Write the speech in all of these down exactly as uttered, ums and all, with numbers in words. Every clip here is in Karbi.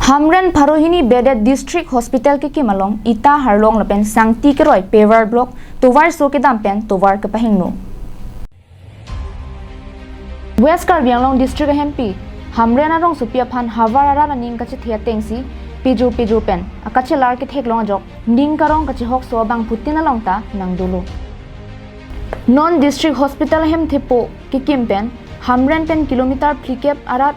Hamren Pharohini Bedded District Hospital kekim along ita harlong lapen sangti keroi paver block tovar so kedam pen tovar kepahingno. West Karbi Anglong District ahempi Hamren arongsopi aphan havar arat aning kachethe atengsi pejor pejor pen akachelar ketheklong ajok ning karong kachehokso abangphutin along ta nangdolo. Non District Hospital hem thepo kekim pen Hamren pen kilometer phlikep arat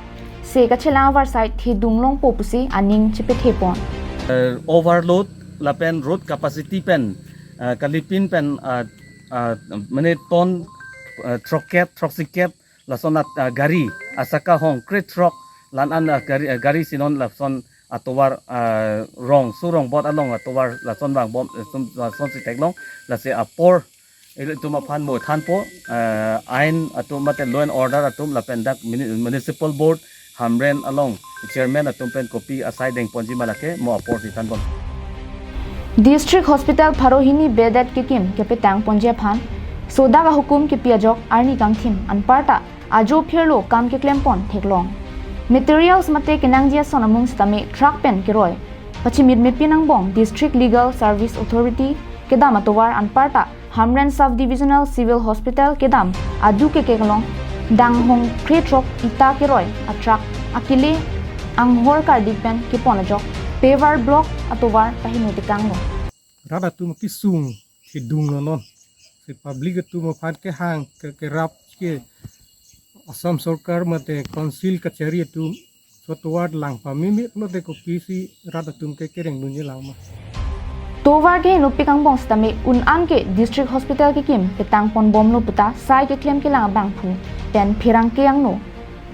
se kachelang avar side thedung longpo pusi aning chepethepon. Eh, overload lapen road capacity pen, eh, kalipin pen, eh, eh, mane ton, eh, throkkep, throksikep lason at, eh, gari asaka hong kre throk lan an, eh, gari, eh, gari si non lason atovar, eh, rong so rongbot along atovar lason vangbom, eh, sum, lason si theklong, lasi apor ilitum aphan mo thanpo, eh, ain atum mate law and order atum lapen dak muni-, municipal board Hamren along chairman atum pen kopi asai dengponji ma lake mo apor si thanbom. District Hospital Pharohini Bedded kekim kepetangponji aphan sodak ahukum kepi ajok arni kangthim anparta ajo phirlo kam keklempon theklong. Materials mate kenangji ason amung sitame truck pen keroi pachimit mepin angbong District Legal Service Authority kedam atovar anparta Hamren Sub Divisional Civil Hospital kedam adu kekek along danghong kre throk ita keroi atruck akele anghor kardik pen kepon ajok paver block atovar pahingno tekanglo. Rat atum kesung kedung lo non. Si public atum aphan kehang ke kerap ke Assam Sorkar mate Council kachari atum so tovar lang pamimi lote kopisi rat atum ke kerengdunji lang ma. Tovar ke nupik angbong sitame un-an ke District Hospital kekim petangponbomlo puta sai keklem kelang abangphu pen pherangke angno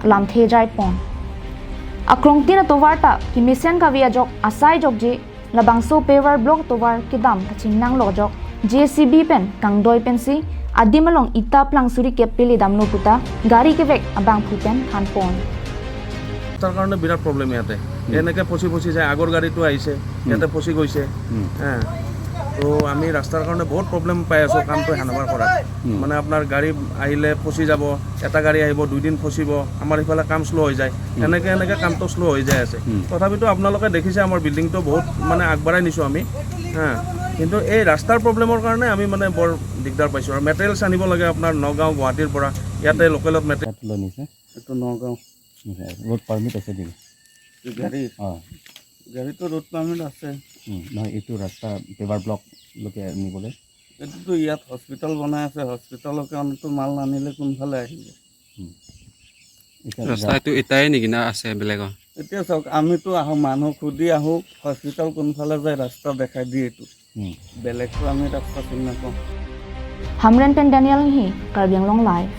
lamthe jaipon. Akrongtin atovar ta kemesen kave ajok asai jokje labangso paver block tovar kedam kachingnang lo ajok J C B pen kangdoi pensi adim along ita plang suri kep pele damlo puta gari kevek abangphu pen thanpon. ৰাস্তাৰ কাৰণে বিৰাট প্ৰব্লেম ইয়াতে। এনেকে ফচি ফচি যায়, আগৰ গাড়ীটো আহিছে, ইয়াতে ফচি গৈছে। হা। তো আমি ৰাস্তাৰ কাৰণে বহুত প্ৰব্লেম পাই আছো কামটো হেণ্ডঅভাৰ কৰাত। মানে আপোনাৰ গাড়ী আহিলে ফচি যাব, এটা গাড়ী আহিব, দুইদিন ফচিব, আমাৰ ইফালে কাম শ্ল' হৈ যায়। এনেকে এনেকে কামটো শ্ল' হৈ যায় আছে। তথাপিতো আপোনালোকে দেখিছে আমাৰ বিল্ডিংটো বহুত মানে আগবঢ়াই নিছোঁ আমি। হা। কিন্তু এই ৰাস্তাৰ প্ৰব্লেমৰ কাৰণে আমি মানে বৰ দিগদাৰ পাইছোঁ। আৰু মেটেৰিয়েলছ আনিব লাগে আপোনাৰ নগাঁও, গুৱাহাটীৰ পৰা, ইয়াতে লোকেলত মেটেৰিয়েল ইয়াত লৈ নিছে। এইটো নগাঁও। ৰোড পাৰ্মিট আছে নেকি? গাড়ী অ', গাড়ীটো ৰোড পাৰ্মিট আছে। উম, নহয়, এইটো ৰাস্তা পেভাৰ ব্লকলৈকে নিবলৈ। এইটোতো ইয়াত হস্পিটেল বনাই আছে, হস্পিটেলৰ কাৰণেতো মাল নানিলে কোনফালে আহিব? এতিয়া ৰাস্তা এইটো এটাই নেকি না আছে বেলেগৰ? এতিয়া চাওক, আমিতো আহোঁ, মানুহ সুধি আহোঁ, হস্পিটেল কোনফালে যায় ৰাস্তা দেখাই দিয়ে এইটো। উম। বেলেগতো আমি ৰাস্তা চিনি নাপাওঁ। Hamren pen Daniel Enghi, Karbi Anglong Live.